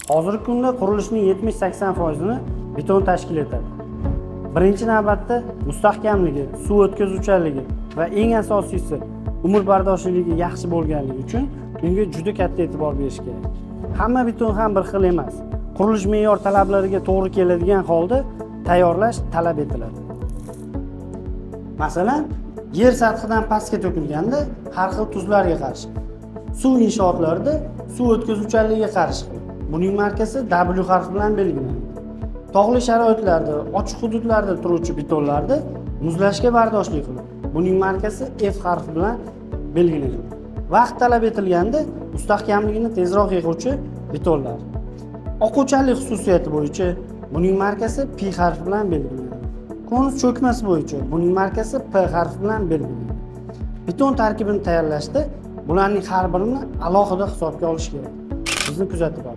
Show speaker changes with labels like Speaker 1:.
Speaker 1: Hozirgi kunda qurilishning 70-80%ini beton tashkil etadi. Birinchi navbatda mustahkamligi, suv o'tkazuvchanligi va eng asosiysi umrbardoshliligi yaxshi bo'lganligi uchun unga juda katta e'tibor berish kerak. Hamma beton ham bir xil emas. Qurilish me'yor talablariga to'g'ri keladigan holda tayyorlash talab etiladi. Masalan, yer sathidan pastga to'kilganda har xil tuzlarga qarshi, suv inshootlarida suv o'tkazuvchanligiga qarshi qilib, buning markasi W harfi bilan belgilanadi. Tog'li sharoitlarda, ochiq hududlarda turuvchi betonlarda muzlashga bardoshli qilib, buning markasi F harfi bilan belgilanadi. Vaqt talab etilganda mustahkamligini tezroq yig'uvchi betonlar. Oquvchanlik xususiyati bo'yicha buning markasi P harfi bilan belgilanadi. Konus cho'kmasi bo'yicha buning markasi P harfi bilan belgilanadi. Beton tarkibini tayyorlashda bularning har birini alohida hisobga olish kerak. Bizni kuzatib boring.